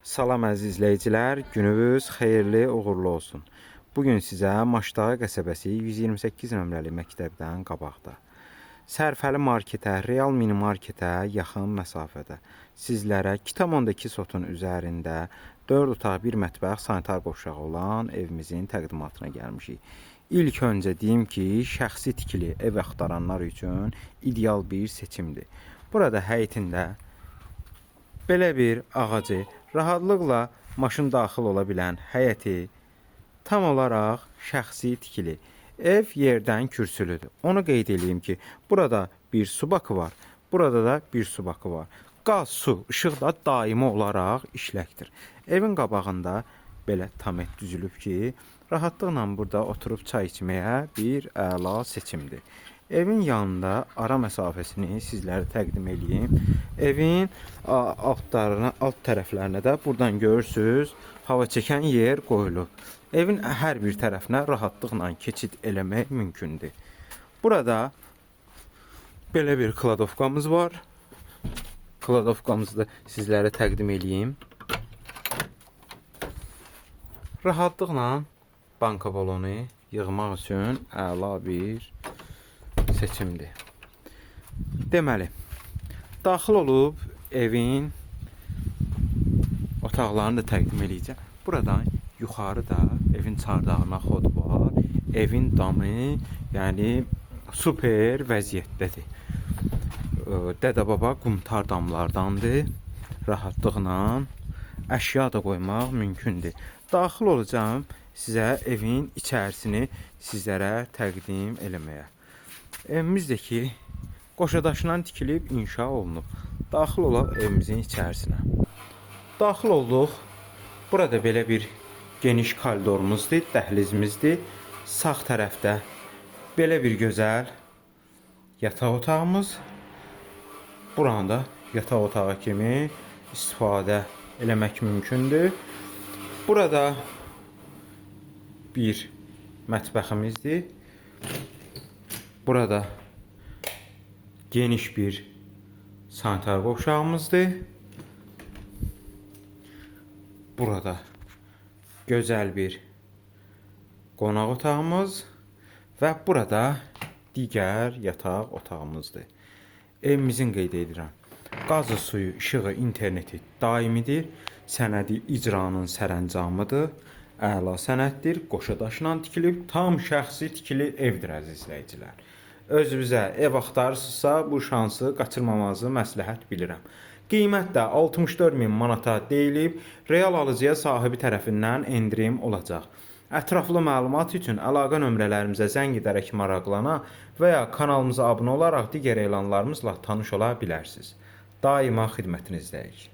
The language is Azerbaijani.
Salam əziz izləyicilər, gününüz xeyirli, uğurlu olsun. Bu gün sizə Maşdağı qəsəbəsi 128 nömrəli məktəbdən qabaqda Sərfəli marketə, Real mini marketə yaxın məsafədə sizlərə 2,2 sotun üzərində 4 otaq, 1 mətbəx, sanitar qovşağı olan evimizin təqdimatına gəlmişik. İlk öncə deyim ki, şəxsi tikili ev axtaranlar üçün ideal bir seçimdir. Burada həyətində belə bir ağacı rahatlıqla maşın daxil ola bilən həyəti tam olaraq şəxsi tikili. Ev yerdən kürsülüdür. Onu qeyd eləyim ki, burada bir su bakı var, burada da bir su bakı var. Qaz, su, işıq da daimi olaraq işləkdir. Evin qabağında belə tamet düzülüb ki, rahatlıqla burada oturub çay içməyə bir əla seçimdir. Evin yanında ara məsafəsini sizlərə təqdim eləyim. Evin altlarına, alt tərəflərinə də buradan görürsüz, hava çəkən yer qoyulub. Evin hər bir tərəfinə rahatlıqla keçid eləmək mümkündür. Burada belə bir kladovkamız var. Kladovkamızı da sizlərə təqdim eləyim. Rahatlıqla banka balonu yığmaq üçün əla bir seçimdir. Deməli, daxil olub evin otaqlarını da təqdim eləyəcəm. Buradan yuxarı da evin çardağına xod var. Evin damı, yəni super vəziyyətdədir. Dədə-baba qumtar damlardandır. Rahatlıqla əşya da qoymaq mümkündür. Daxil olacağam sizə evin içərisini sizlərə təqdim eləməyə. Evimiz də ki, qoşadaşla tikilib inşa olunub. Daxil olaq evimizin içərisinə. Daxil olduq. Burada belə bir geniş koridorumuzdur, dəhlizimizdir. Sağ tərəfdə belə bir gözəl yataq otağımız. Buranı da yataq otağı kimi istifadə eləmək mümkündür. Burada bir mətbəximizdir. Burada geniş bir sanitar qovşağımızdır. Burada gözəl bir qonaq otağımız və burada digər yataq otağımızdır. Evimizin qeyd edirəm. Qazı, suyu, işığı, interneti daimidir. Sənədi icranın sərəncamıdır. Əla sənəddir. Qoşa daşla tikilib, tam şəxsi tikili evdir əziz izləyicilər. Özünüzə ev axtarırsınızsa bu şansı qaçırmamanızı məsləhət bilirəm. Qiymət də 64 min manata deyilib, real alıcıya sahibi tərəfindən endirim olacaq. Ətraflı məlumat üçün əlaqə nömrələrimizə zəng edərək maraqlana və ya kanalımıza abunə olaraq digər elanlarımızla tanış ola bilərsiniz. Daima xidmətinizdəyik.